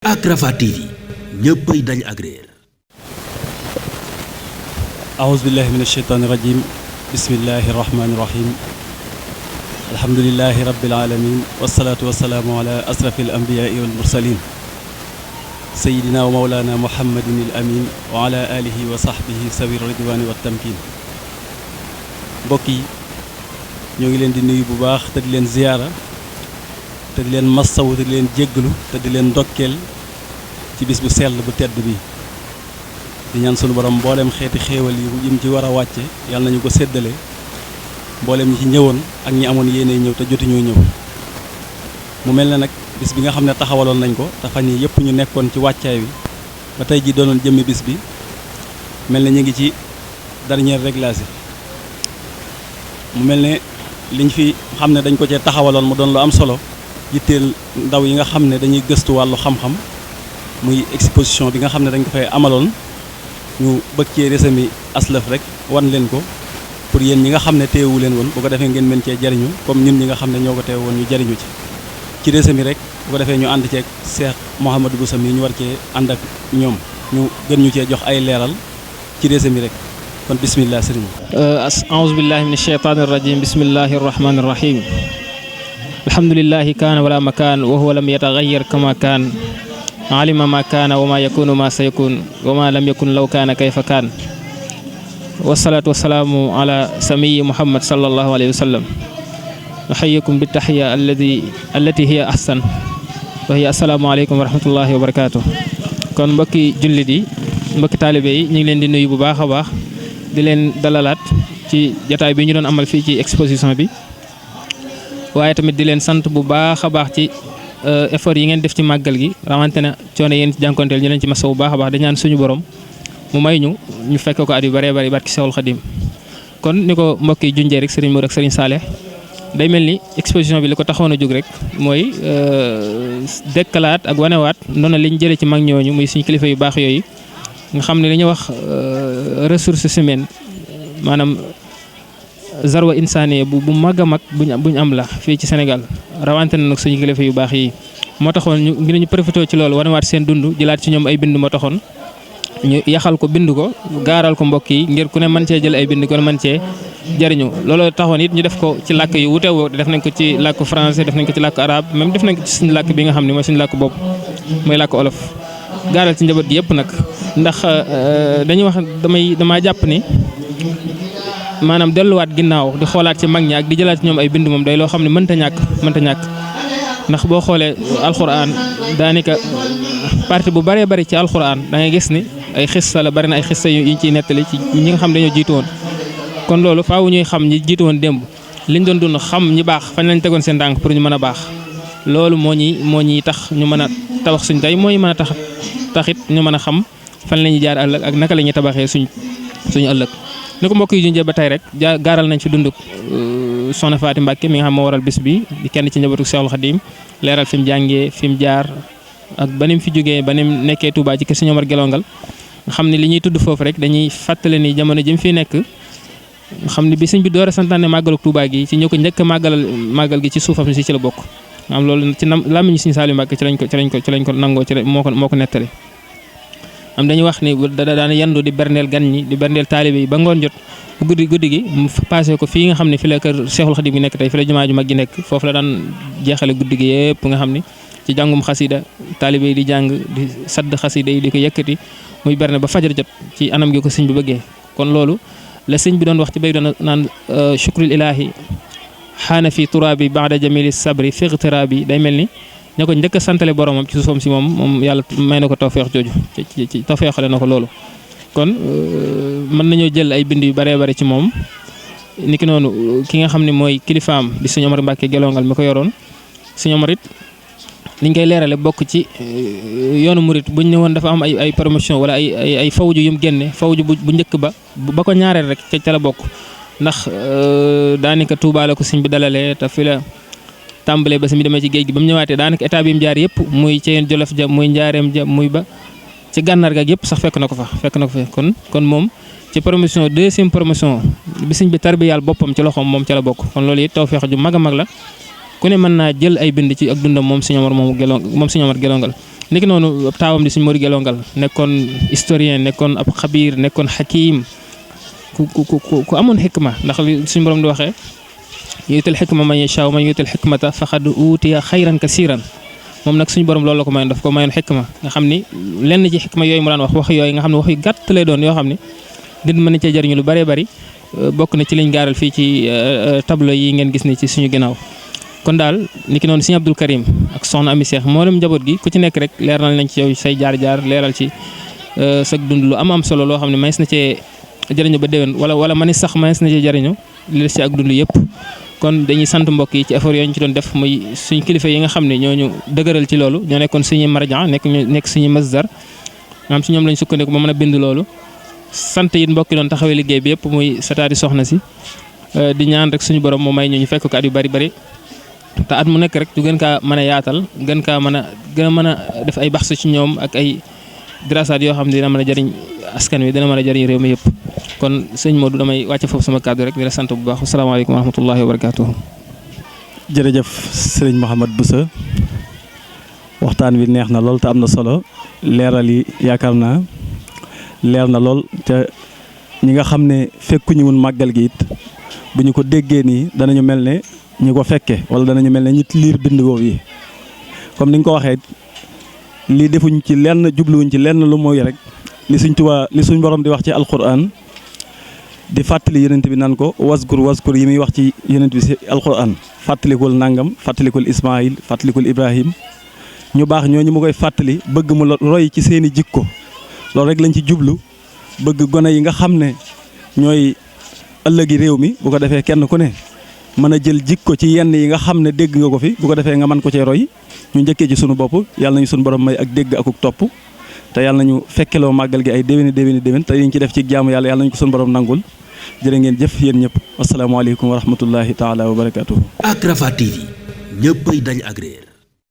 ak Rafah TV ñëppay dañ ak réer. aouzu billahi min asheytaani rajim bismillahi rahmaani rahim alhamdulilahi rabbil alamin wasalaatu wasalaamu ala asrafi al anbiyaai wal mursalin sayidina wa mawlana muhammadin al amin wa ala alihi wa sahbihi sawi ridwani wa tamkin. mbokk yi ñoo ngi leen di nuyu bu baax te di leen ziyaara te di leen massawu te di leen jéggalu te di leen ndokkeel ci bis bu sell bu tedd bi di ñaan sunu borom mboolem xeeti xéewal yi ci war a wàcce yàlla nañu ko séddale mboolem ñi ci ñëwoon ak ñi amoon yéene ñëw te jotuñoo ñëw. mu mel ne nag bis bi nga xam ne taxawaloon nañ ko te fan yi yëpp ñu nekkoon ci wàccaay wi ba tey ji doonoon jëmmi bis bi mel ne ñu ngi ci dernier réglage yi mu mel ne liñ fi xam ne dañ ko cee taxawaloon mu doon lu am solo yitteel ndaw yi nga xam ne dañuy gëstu wàllu xam-xam muy exposition bi nga xam ne dañ ko fay amaloon ñu bëgg cee resami aslëf rek wan leen ko pour yéen ñi nga xam ne teewu leen woon bu ko defee ngeen mën cee jariñu comme ñun ñi nga xam ne ñoo ko teew woon ñu jariñu ci resami rek bu ko defee ñu ànd ceeg Cheikh Mouhamadou Bousso mi ñu war cee ànd ak ñoom ñu gën ñu cee jox ay leeral ci resami rek kon bismillah sëriñ aouzu billahi min asheytaani rajim bismillahi arrahmani arrahim alhamdulillahi kaana wala makaan wa huwa lam yatagayyar kama kaan alima ma kaana wa ma yakunu ma sayakun wa ma lam yakun law kaana kayfa kaan wasalaatu wasalaamu ala samiyi muhammad sallallahu alayhi wa sallam nuxayikum bi taxiya allati hiya ahsan wa hiya assalaamu aleykum wa rahmatullahi wa barakatuh. kon mbokki jullit yi mbokki taalibe yi ñu ngi leen di nuyu bu baax a baax di leen dalalaat ci jataay bi ñu doon amal fii ci exposition bi waaye tamit di leen sant bu baax a baax ci effort yi ngeen def ci màggal gi rawante na coono yéen ci jànkonteel ñu leen ci masa bu baax a baax di ñaan suñu borom mu may ñu fekk ko at yu bëree bëri barki Seexul Xadim. kon ni ko mbokk yi junjee rek Serigne Mour ak Serigne Saleh day mel ni exposition bi li ko taxoon a jóg rek mooy dekkalaat ak wanewaat noonu liñ jëlee ci mag ñooñu muy suñu kilifa yu baax yooyu nga xam ne li ñuy wax ressources humaines maanaam zarwa insaniya bu mag a mag buñ am la fii ci Sénégal rawante na nag suñu kilifa yu baax yi moo taxoon ñu profité ci loolu wanewaat seen dund jëlaat ci ñoom ay bind moo taxoon ñu yaxal ko bind ko gaaral ko mbokk yi ngir ku ne mën cee jël ay bind ku ne mën cee jëriñu looloo taxoon it ñu def ko ci làkk yu wuteewoo def nañ ko ci làkk français def nañ ko ci làkk arabe même def nañ ko ci suñu làkk bi nga xam ne mooy suñu làkk bopp mooy làkk olof gaaral ci njaboot gi yëpp nag ndax dañuy wax damaa jàpp ni maanaam delluwaat ginnaaw di xoolaat ci mag ñi ak di jëlaat ci ñoom ay bind moom day loo xam ne mënta ñàkk ndax boo xoolee alxuraan daanaka partie bu bëree bëri ci alxuraan da ngay gis ni ay xissa la bëri na ay xissa yu ñu ciy nettali ci ñi nga xam dañoo jiitu woon kon loolu faaw ñuy xam ñi jiitu woon démb liñ doon dund xam ñi baax fañ lañ tegoon seen tànk pour ñu mën a baax loolu moo ñuy tax ñu mën a tabax suñ tey moo ñu mën a taxit ñu mën a xam fan la ñuy jaar ëllëg ak naka la ñuy tabaxee suñu ëllëg ni ko mbokk yi junjee ba tey rek gaaral nañ fi dunduk soxna Faati Mbàkke mi nga xam moo waral bis bi di kenn ci njabootu Seexul Xadim leeral fi mu jàngee fi mu jaar ak ba ni mu fi jógee ba ni mu nekkee Touba ci kër Sëñ Omar Gelongal nga xam ne li ñuy tudd foofu rek dañuy fàttale ni jamono ji mu fi nekk nga xam ne bi sëñ bi door a santaane màggalu Touba gi ci ñoo ko njëkk a màggal gi ci suufam si ci la bokk am loolu ci làmmiñu Sëñ Saaliw Mbàkke ci lañ ko nangoo moo ko nettali am dañuy wax ni daan yandu di berndeel gan ñi di berndeel taalibe yi ba ngoon jot guddi gi mu passé ko fii nga xam ne fi la kër Seexul Xadim gi nekk tey fi la jumaa ju mag gi nekk foofu la daan jeexale guddi gi yëpp nga xam ne ci jàngum xasida taalibe yi di jàng di sadd xasida yi di ko yëkkati muy berne ba fajar jot ci anam gi ko sëñ bi bëggee kon loolu la sëñ bi doon wax ci bay doon naan chukrul ilaahi xaana fi turaabi baada jamili sabri fiqtiraabi day mel ni ña ko njëkk a santale boromam ci suufam si moom yàlla may na ko tawfeex jooju ci tawfeexale na ko loolu kon mën nañoo jël ay bind yu bëree bëri ci moom niki noonu ki nga xam ne mooy kilifaam di Sëñ Omar Mbàkke Gelongal mi ko yoroon Sëñ Omar it liñ koy leerale bokk ci yoonu murit buñ ne woon dafa am ay promotion wala ay fawju yu mu génne fawju bu njëkk ba ko ñaareel rek ca la bokk ndax daanaka Tuubaa la ko sëñ bi dalalee te fi la tàmbalee ba si mi demee ci géej gi ba mu ñëwaatee daanaka état bi mu jaar yëpp muy ci Jolof ja muy Njaareem ja muy ba ci gànnaar ga yëpp sax fekk na ko fa kon moom ci promotion deuxième promotion bi sëñ bi tarbiyaal boppam ci loxoom moom ca la bokk kon loolu it tawfeex ju mag a mag la ku ne mën naa jël ay bind ci ak dundam moom Sëñ Omar Gelongal niki noonu taawam di Sëñ Mori Gelongal nekkoon historien nekkoon ab xabiir nekkoon xakiim ku amoon xikma ndax li suñu borom di waxee yuutil xikma man yashaa man yuutil xikmata faqad uutiya xayran kasiiran moom nag suñu borom loolu la ko mayoon daf ko mayoon xikma nga xam ni lenn ci xikma yooyu mu daan wax yooyu nga xam ne wax yu gàtt lay doon yoo xam ne nit mën na cee jariñu lu bëree bëri bokk na ci liñ gaaral fii ci tableau yi ngeen gis ni ci suñu ginnaaw kon daal niki noonu Sëñ Abdul Karim ak soxna Ami Cheikh moo dem njaboot gi ku ci nekk rek leeral nañ ci yow say jaar-jaar leeral ci sag dund lu am solo loo xam ne manees na cee jëriñu ba déwén wala manis sax manees na cee jëriñu li des ci ak dund yëpp kon dañuy sant mbokk yi ci effort yooyu ñu ci doon def muy suñ kilifa yi nga xam ne ñooñu dëgëral ci loolu ñoo nekkoon suñuy marjan nekk suñuy masdar maanaam si ñoom lañ sukkandiku ba mën a bind loolu sant it mbokk yi doon taxawee liggéey bi yëpp muy sataari soxna si di ñaan rek suñu borom moo may ñu fekk ko at yu bari te at mu nekk rek ñu gën kaa mën a yaatal gën a mën a def ay baxsu ci ñoom ak ay dirasaat yoo xam ne dina mën a jëriñ askan wi dina mën a jëriñ réew mi yëpp kon sëñ Modou damay wàcce foofu sama kàddu rek di la sant bu baax asalaamaaleykum wa rahmatullahi wa barakaatuhu. jërëjëf sëriñ Mouhamed Bousso waxtaan wi neex na lool te am na solo leeral yi yaakaar naa leer na lool te ñi nga xam ne fekkuñu woon màggal gi it bu ñu ko déggee nii danañu mel ne ñi ko fekke wala danañu mel ne ñi liir bind woowu yi comme ni nga ko waxee lii defuñ ci lenn jubluwuñ ci lenn lu mooy rek li suñ borom di wax ci alquran di fàttali yonent bi nan ko waskur yi muy wax ci yonent bi ci alquran fàttalikul nangam fàttalikul Ismaïl fàttalikul Ibrahim ñu baax ñooñu mu koy fàttali bëgg mu roy ci seeni jikko loolu rek lañ ci jublu bëgg gone yi nga xam ne ñooy ëllëgi réew mi bu ko defee kenn ku ne mën a jël jikko ci yenn yi nga xam ne dégg nga ko fi bu ko defee nga mën ko cee roy ñu njëkkee ci sunu bopp yàlla nañu sunu borom may ak dégg akuk topp te yàlla nañu fekkeloo màggal gi ay déwéni te liñ ci def ci jaamu yàlla nañu ko sunu borom nangul jërë ngeen jëf yéen ñëpp asalaamaaleykum wa rahmatullahi taala wa barakatuhu. ak Rafah TV ñëppay dañ agréer